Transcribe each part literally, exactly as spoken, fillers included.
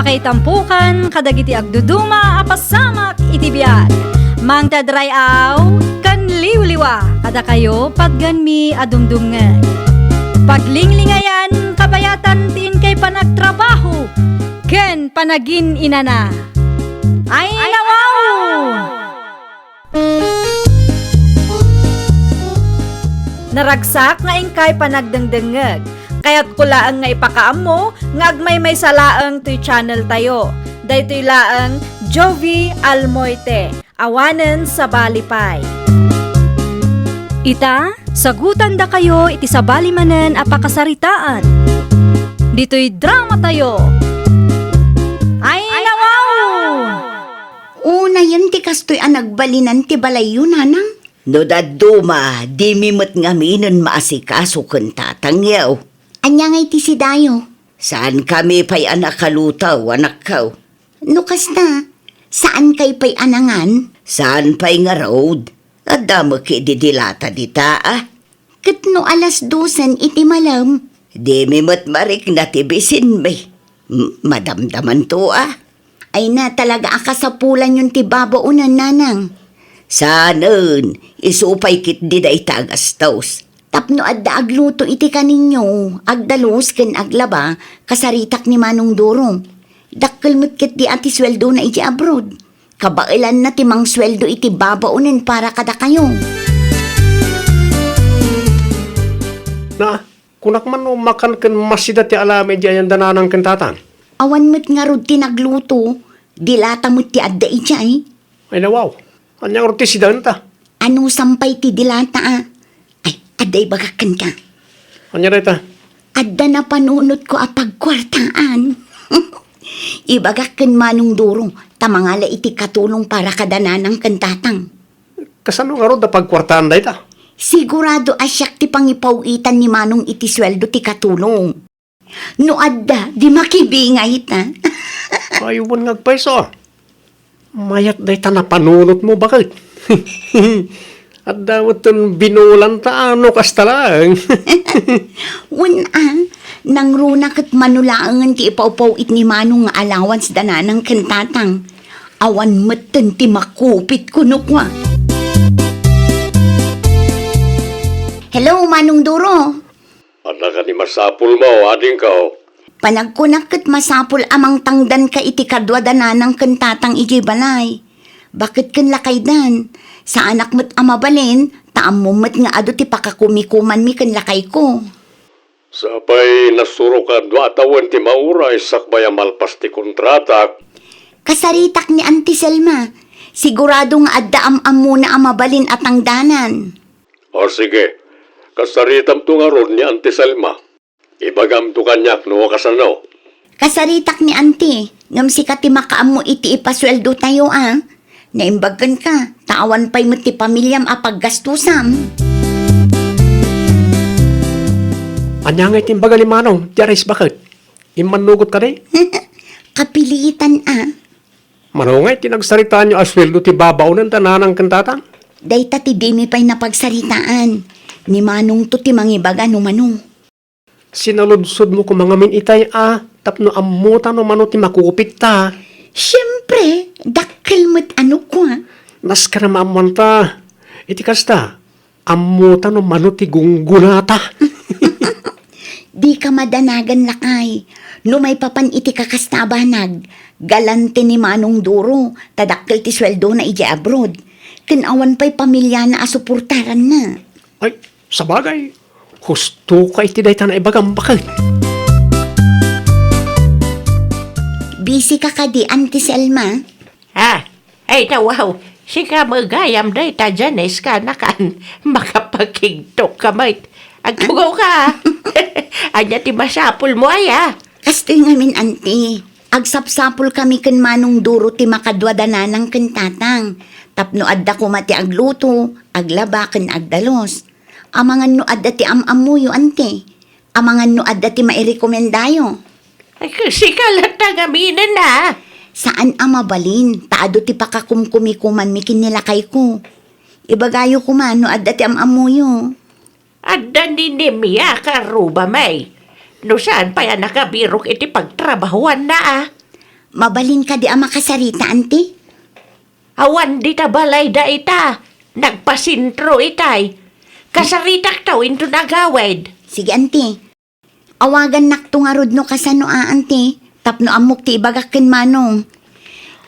Ay tampukan kadagiti agduduma a pasamak iti biag. Mangted ray-aw ken liwliwa kadakayo patgenmi a dumdumngeg. Paglinglingayan kabayatan ti inkay panagtrabaho ken panagin-inana. Ay, nawaw! Naragsak nga inkay panagdengdengngeg. Kayatko laeng nga ipakaammo nga agmaymaysa laeng toy channel tayo. Daytoy laeng Jovie Almoite, awanen sabali pay. Ita, sagutandakayo iti sabali manen a pakasaritaan. Ditoy drama tayo. Ay, nawaw! Unayen ti kastoy a nagbalinan ti balayyo, nanang? No dadduma, dimi met ngaminen maasikaso ken tatangyo. Ania ngay ti sidayo? Saankami pay a nakalutaw, anakko. No kasta, saankay pay a nangan? Saan pay ngarud? Adda met idi dilata dita, a? Ket no alas dosen iti malem? Dimi met marikna ti bisinmi. M-, madamdamanto, a? Ay na, talaga a kasapulanyon ti babaonen, nanang. Saanen, isu pay ketdi dayta a gastos. Tapno adda agluto iti kaninyo, agdalus ken aglaba, kasaritak ni Manong Duro. Dakkel met ketdi a ti sueldona idiay abroad. Kabaelanna ti mangsueldo iti babaonen para kadakayo. Na, kunak man no makan ken masida ti alammi idiay ayan da nanang ken tatang? Awan met ngarud ti nagluto, dilata met ti adda idiay. Ay, nawaw. Ania ngarud ti sidaenta? Anusam pay ti dilata, a? Ay, adda ibagak kenka. Ania dayta? Adda napanunotko a pagkuartaan. Ibagak ken Manong Duro, ta mangala iti katulong para kada nanang ken tatang. Kasano ngarud a pagkuartaan dayta? Sigurado a siak ti pangipaw-itan ni Manong iti sueldo ti katulong. No adda, di makibingayta. Ay, wen nga agpayso. Mayat dayta napanunotmo, baket. Adda metten binulanta, a, no kasta laeng. Wen, a, nangruna ket mano laengen ti ipawpaw-it ni Manong nga allowance da nanang ken tatang. Awan metten ti makupit kuno kua. Hello, Manong Duro. Adda kadi masapulmo, adingko? Panagkunak ket masapul a mangtangdanka iti kadua da nanang ken tatang idiay balay. Baket ken lakaydan, saanak met a mabalin, ta ammom met nga adu ti pakakumikumanmi ken lakayko. Sapay, nasurok a dua a tawen ti mauray sakbay a malpas ti kontratak. Kasaritak ni Auntie Selma. Sigurado nga adda am-ammona a mabalin a tangdanan. O sige, kasaritamto ngarud ni Auntie Selma. Ibagamto kaniak no kasano. Kasaritak ni Auntie, ngem sika ti makaammo iti ipasueldotayo, a? Naimbag kenka, ta awan pay met ti pamiliam a paggastusam. Ania ngay ti imbaga ni Manong, ti aris baket? Immannugot kadi? Kapilitan, a? Mano ngay ti nagsaritaanyo a sueldo ti babaonen da nanang ken tatang? Dayta ti dimi pay napagsaritaan. Ni Manongto ti mangibaga no mano. Sinaludsodmo koma ngamin itay a tapno ammota no mano ti makupitta. Siempre, dakkel met a no kua. Naskar a maammoanta. Iti kasta, ammota no mano ti gunggonata. Dika madanagan, lakay. No maipapan iti kakasta a banag, galante ni Manong Duro, ta dakkel ti sueldona idiay abroad. Ken awan pay pamiliana a suportaranna. Ay, sabagay, husto ka iti dayta naibagam, baket. Busy ka kadi, Auntie Selma? Ah, ay, nawaw, sika met gayam dayta, Janice, kanakan, makapakigtok ka met. Agtugaw ka, ah. Ania ti masapulmo, aya? Kastoy ngamin, Auntie. Agsapsapulkami ken Manong Duro ti makadua da nanang ken tatang. Tapno adda koma ti agluto, aglaba, ken agdalus. Amangan no adda ti am-ammoyo, Auntie. Amangan no adda ti mairekomendayo. Ay, sika latta ngaminen, a? Saan a mabalin, ta adu ti pakakumkumikumanmi ken ni lakayko. Ibagayo koma no adda ti am-ammoyo. Adda ni Nemia, karrubami. No saan pay a nakabirok iti pagtrabahuanna, a? Mabalin kadi a makasarita, anti? Awan dita balay dayta. Nagpasentro itay. Kasaritakto inton agawid. Sige, anti. Awagannakto ngarud no kasano a, anti, tapno ammok ti ibagak ken Manong.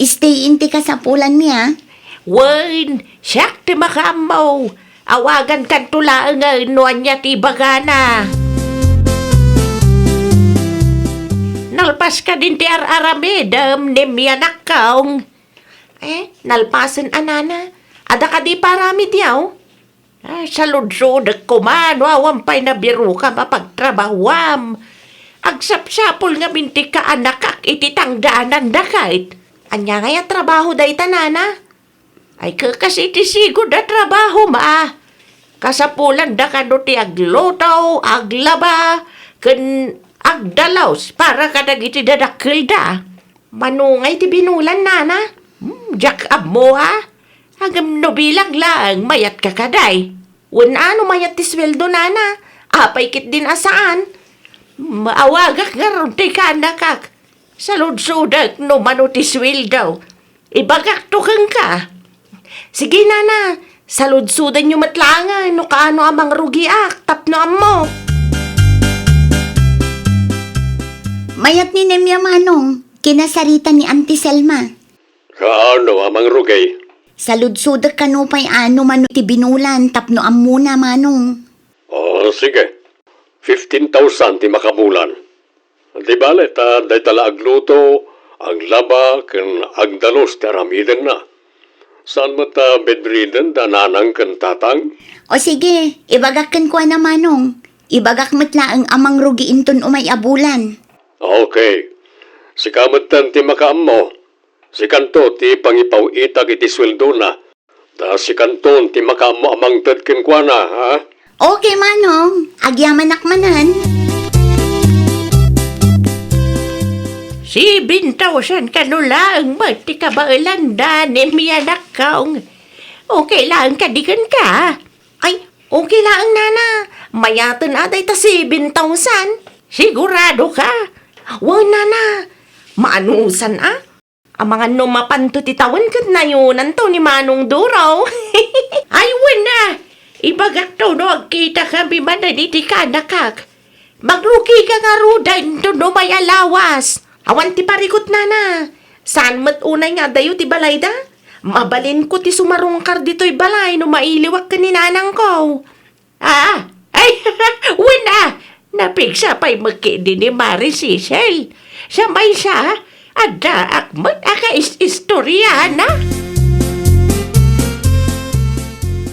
Stay in ti kasapulanmi, a. Wen, siak ti makaammo. Awagankanto laengen no ania ti ibagana. Nalpas kadin ti ar-aramidem, Nemia, anakko. Eh, nalpasen a, nana. Adda kadi paramidyo? Ah, saludsodek koma no awan pay nabirokam a pagtrabahuam. Agsapsapul ngamin ti kaanakak iti tangdaananda ket. Ania ngay a trabaho dayta, nana? Ay, kekas iti sigud a trabaho, ma. Kasapulanda kano ti agluto, aglaba, ken agdalus para kadagiti dadakkelda. Mano ngay ti binulan, nana? Hmm, diak ammo, a. Ngem no bilang laeng, mayatka kadi? Wen, a, no mayat ti sueldo, nana, apay ketdin a saan? Hmm, awagak ngarud ti kaanakak. Saludsodek no mano ti sueldo. Ibagakto kenka. Sige, nana, saludsodenyo met laengen no kaano a mangrugiak tapno ammo. Mayat ni Nemia, Manong, kinasarita ni Auntie Selma. Kaano a mangrugi? Saludsodek kano pay a no mano ti binulan tapno ammona, Manong. O, sige. Fifteen thousand ti makabulan. Di bale ta dayta la agluto, aglaba, ken agdalus ti aramidenna. Saan met a bedridden da nanang ken tatang? O sige, ibagak kenkuana, Manong. Ibagak met laeng a mangrugi inton umay a bulan. Okay. Sika metten ti makaammo. Sikanto ti pangipaw-itak iti sueldona. Ta sikanton ti makaammo a mangted kenkuana, ha? Okay, Manong. Agyamanak manen. Seven thousand kano laeng met ti kabaelanda, Nemia, anakko. Okay laeng kadi kenka? Ay, okay laeng, nana. Mayaten a dayta seven thousand. Sigurado ka? Wen, nana. Maanusan a? Amangan no mapanto ti tawen ket nayonanto ni Manong Duro. Ay, wen a! Ibagakto no agkitakami manen iti kaanakak. Magrugika ngaruden no may alawas. Awan ti parikut, nana. Saan met unay nga adayo ti balayda? Mabalinko ti sumarungkar ditoy balay no mailiwak ken ni nanangko. Ah, ay, wen a, napigsa pay met ketdi ni Mari Cecil. Sa maysa, addaak met a kais-istoriana.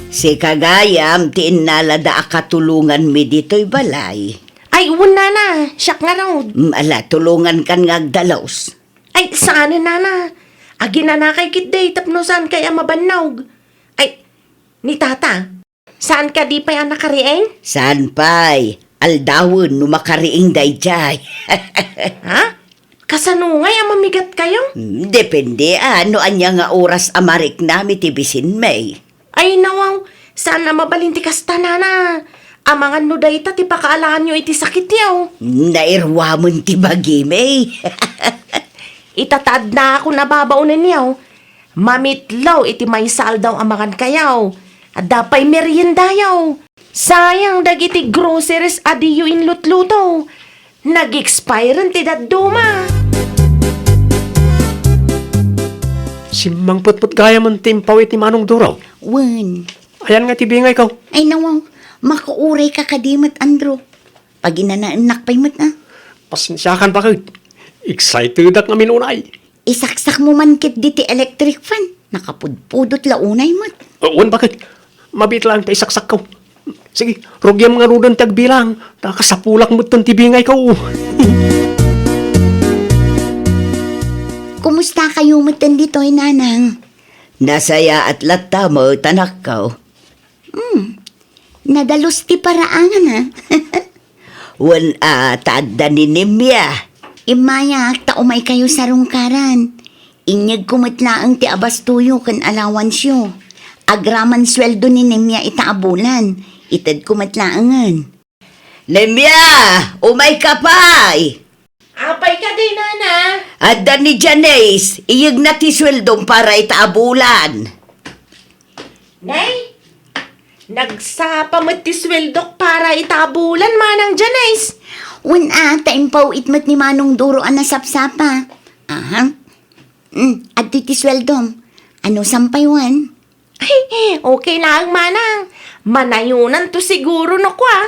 Sika gayam ti innalada a katulonganmi ditoy balay. Ay, wen, nana, siak ngarud. Mm, ala, tulongankan nga agdalus. Ay, saan, nana. Aginanakay ketdi tapno saankay a mabannog. Ay, ni tata. Saan kadi pay a nakariing? Saan pay? Aldawen no makariing daydiay. Ha? Kasano ngay a mamigatkayo? Hmm, depende a no ania nga oras a mariknam iti bisinmi. Ay, nawaw, saan a mabalin ti kasta, nana. Amangan no dayta ti pakaalaanyo iti sakityo. Nairuamen ti bagimi. Itataadnakon a babaonenyo. Mamitlo iti maysa aldaw a mangankayo. Adda pay meriendayo. Sayang dagiti groceries a diyo inlutluto. Nag-expiren ti dadduma. Simmangpet met gayam ti impaw iti Manong Duro. Wen. Ayan nga ti bingayko. Ay, nawaw. Makauray ka kadi met, Andrew. Paginanaennak pay met, a. Pasensiakan, baket. Excitedak ngamin unay. Isaksak mo man ketdi ti electric fan. Nakapudpudot la unay met. O, wen, baket. Mabiit laeng ta isaksakko. Sige, rugiam ngaruden ti agbilang. Ta kasapulak metten ti bingayko. Kumustakayo metten ditoy, nanang? Nasayaat latta met, anakko. Hmm. Nadalus ti paraangan, a. Wen a, ta adda ni Nemia. Immayak ta umaykayo sarungkaran. Inyegko met laeng ti abastoyo ken allowanceyo. Agraman sueldo ni Nemia ita a bulan. Itedko met laengen. Nemia, umayka pay! A, Apay kadi, nana? Adda ni Janice, iyegna ti sueldom para ita a bulan. Nay, nagsapa met ti sueldok para ita a bulan, Manang Janice. Wen a, ta impaw-it met ni Manong Duro a nasapsapa. Aha. Mm, adtoy ti sueldom. Ano sampay wen? Ay, okay laeng, Manang. Manayonanto siguro no kua.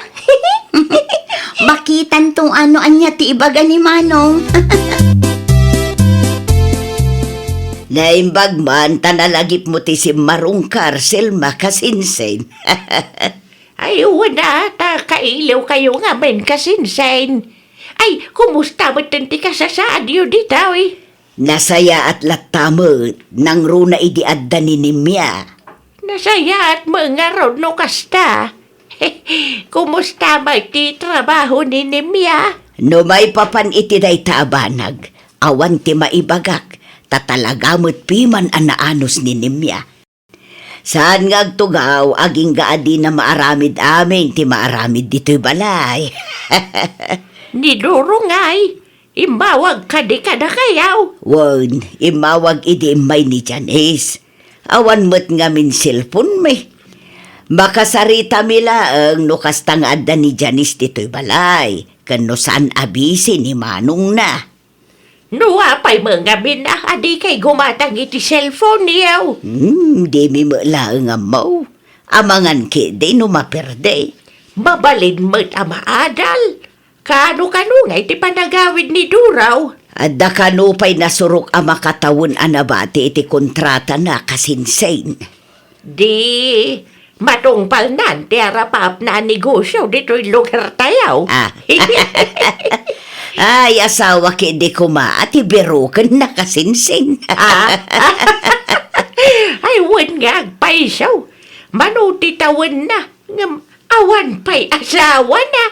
Makitanto no ania ti ibaga ni Manong. Naimbag man ta nalagipmo ti simmarungkar, Selma, kasinsin. Ay, wen a, ta kailiwkayo ngamin, kasinsin. Ay, kumusta met ti kasasaadyo ditoy? Nasayaat latta met, nangruna idi adda ni Nemia. Nasayaat met ngarud no kasta. Kumusta met ti trabaho ni Nemia? No maipapan iti dayta a banag, awan ti maibagak, ta talaga met piman a naanus ni Nemia. Saan nga agtugaw, agingga a dina maaramid amin ti maaramid ditoy balay. Ni Duro ngay, immawag kadi kadakayo? Wen, immawag idi immay ni Janice. Awan met ngamin cellphone mi. Makasaritami laeng no kasta nga adda ni Janice ditoy balay, ken no saan a busy ni manongna. No apay met ngamin a, a dikay gumatang iti cellphone-yo? Hmm, dimi met laeng ammo. Amangan ketdi no maperde. Mabalin met a maadal. Kano-kano ngay ti panagawid ni Duro? Adda kano pay nasurok a makatawen a nabati iti kontratana, kasinsin. Di, matungpalnan ti arap-apna a negosio ditoy lugartayo. Ah. Ay, asawa ketdi koma a ti birokenna, kasinsin. Ah. Ay, wen nga agpayso. Mano ti tawenna, ngem awan pay asawana.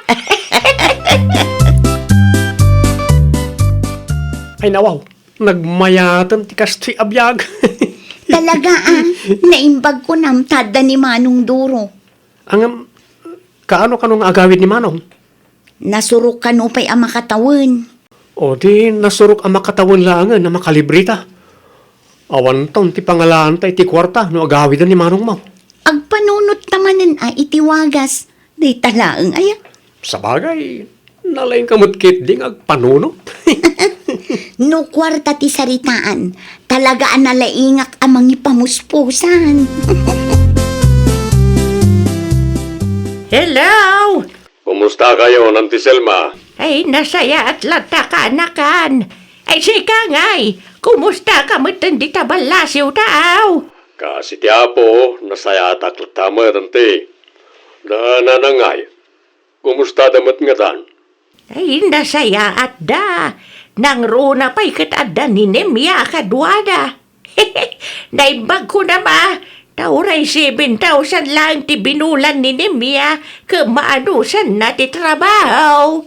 Ay, nawaw. Nagmayaten ti kastoy a biag. Talaga, ah. Naimbag kunam ta adda ni Manong Duro. Ngem, kaano-kano nga agawid ni Manong? Nasurok kano pay a makatawen. O, di nasurok a makatawen laengen a makalibreta. Awanton ti pangalaanta iti kuarta no agawiden ni manongmo. Agpanunot ta manen a iti wagas, dayta laeng aya? Sabagay, nalaingka met ketdi nga agpanunot. No kuarta ti saritaan, talaga a nalaingak a mangipamuspusan. Hello! Kumusta kayo, Nanti Selma? Ay, nasayaat latta, kaanakan. Ay, sika ngay, kumusta ka met dita ballasiw, taaw? Kas iti Apo, nasayaatak latta met, Nanti. Da nanang ngay, kumusta da met ngatan? Ay, nasayaat da. Nangruna pay ket adda ni Nemia a kaduada. Naimbag kunam a, ta uray seven thousand laeng ti binulan ni Nemia, ket maanusanna ti trabaho.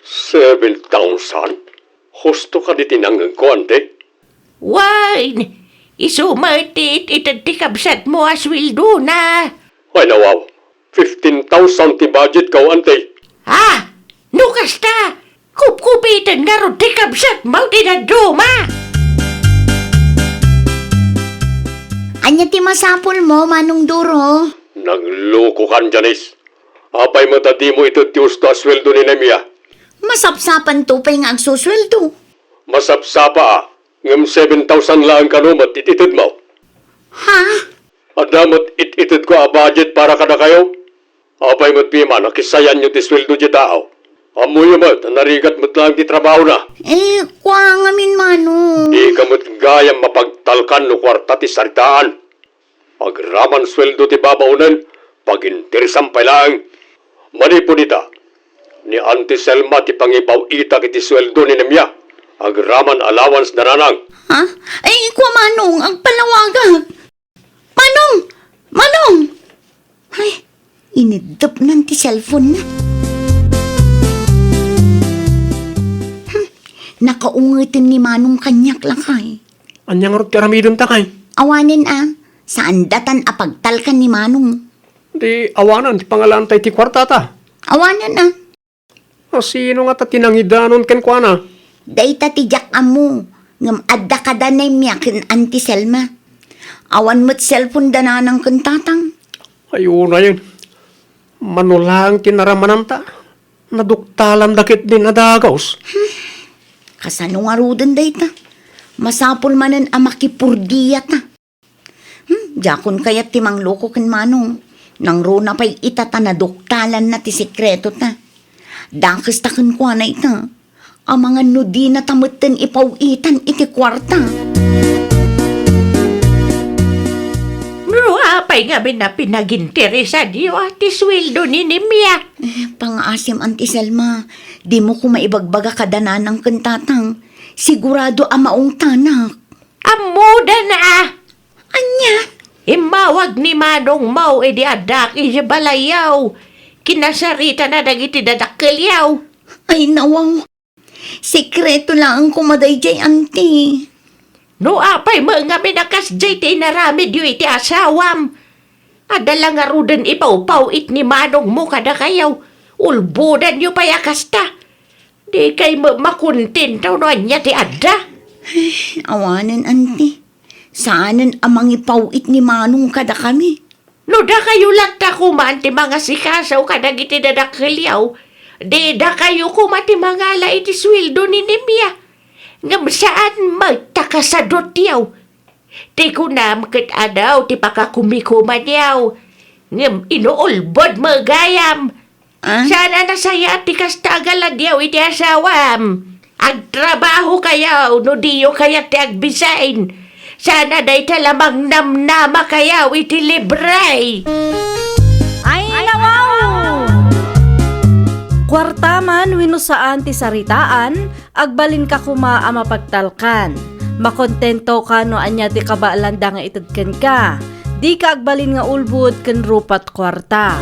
Seven thousand? Husto kadi ti nangngegko, Ante? Wen, isu met ti it-ited ti kabsatmo a sueldona. Ay, nawaw, fifteen thousand ti budgetko, Ante. Ah, no kasta, kupkupiten ngarud ti kabsatmo ti dadduma. Ania ti masapulmo, Manong Duro? Naglokokan, Janice. Apay met a dimo ited ti husto a sueldo ni Nemia? Masapsapanto pay nga agsusueldo. Masapsapa a, ngem seven thousand laeng kano met it-itedmo. Ha? Adda met it-itedko a budget para kadakayo. Apay met piman a kisayanyo ti sueldo ti tao? Ammoyo met a narigat met laeng ti trabahona. Eh, kua ngamin, Manong. Dika met gayam mapagtalkan no kuarta ti saritaan. Agraman sueldo ti babaonen, paginteresan pay laeng. Manipud ita, ni Auntie Selma ti pangibaw-itak iti sueldo ni Nemia, agraman allowance da nanang. Ha? Ay, kua, Manong, agpalawagak. Manong! Manong! Ay, iniddepnan ti cellphone-na. Hmm, nakaungeten ni Manong kaniak, lakay. Ania ngarud ti aramidenta, kay? Awanen a, saan datan a pagtalkan ni Manong. Di awanen ti pangalaanta iti kuartata. Awanen a. A, sino ngata ti nangidanon kenkuana? Dayta ti diak ammo, ngem adda kada Nemia ken Auntie Selma. Awan met cellphone da nanang ken tatang. Ay, unayen. Mano laeng ti naramananta, naduktalanda ketdin a dagus. Kasano ngaruden dayta? Masapul manen a makipurdiata. Hmm, diakon kayat ti mangloko ken Manong. Nangruna pay ita ta naduktalanna ti sekretota. Dakesta kenkuana ita. Amangan no dinata metten ipaw-itan iti kuarta. No apay ngamin a pinaginteresanyo a ti sueldo ni Nemia? Eh, pangaasim, Auntie Selma. Dimo koma ibagbaga kada nanang ken tatang. Sigurado a maungtanak. Ammoda na a! Ania? Immawag ni Manongmo idi addak idiay balayyo. Kinasaritana dagiti dadakkelyo. Ay, nawaw. Sekreto laeng koma daydiay, Auntie. No apay met ngamin a kasdiay ti inaramidyo iti asawam? Adda la ngaruden ipawpaw-it ni Manongmo kadakayo. Ulbodanyo pay a kasta. Dikay met makontento no ania ti adda. Awanen, Auntie. Saanen a mangipaw-it ni Manong kadakami. No dakayo latta koma ti mangasikaso kadagiti dadakkelyo, di dakayo koma ti mangala iti sueldo ni Nemia. Ngem saan met ta kasadutyo. Ti kunam ket adu ti pakakumikumanyo, ngem inuulbod met gayam. Ah? Saan a nasayaat ti kasta a galadyo iti asawam. Agtrabahokayo no diyo kayat ti agbisin. Saan a dayta la mangnamnamakayo iti libre. Ay, nawaw! Kuarta man wenno saan ti saritaan, agbalinka koma a mapagtalkan. Makontentoka no ania ti kabaelanda nga ited kenka. Dika agbalin nga ulbod ken rupat kuarta.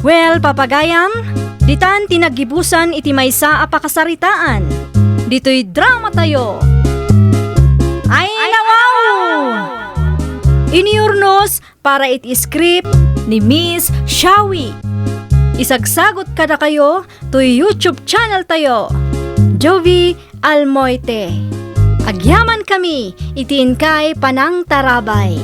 Well, papagayam, ditan ti naggibusan iti maysa a pakasaritaan. Ditoy dramatayo. Ay, nawaw! Iniurnos para iti script ni Miss Shawi. Isagsagut kadakayo toy YouTube channel tayo, Jovie Almoite. Agyaman kami iti inkay panangtarabay.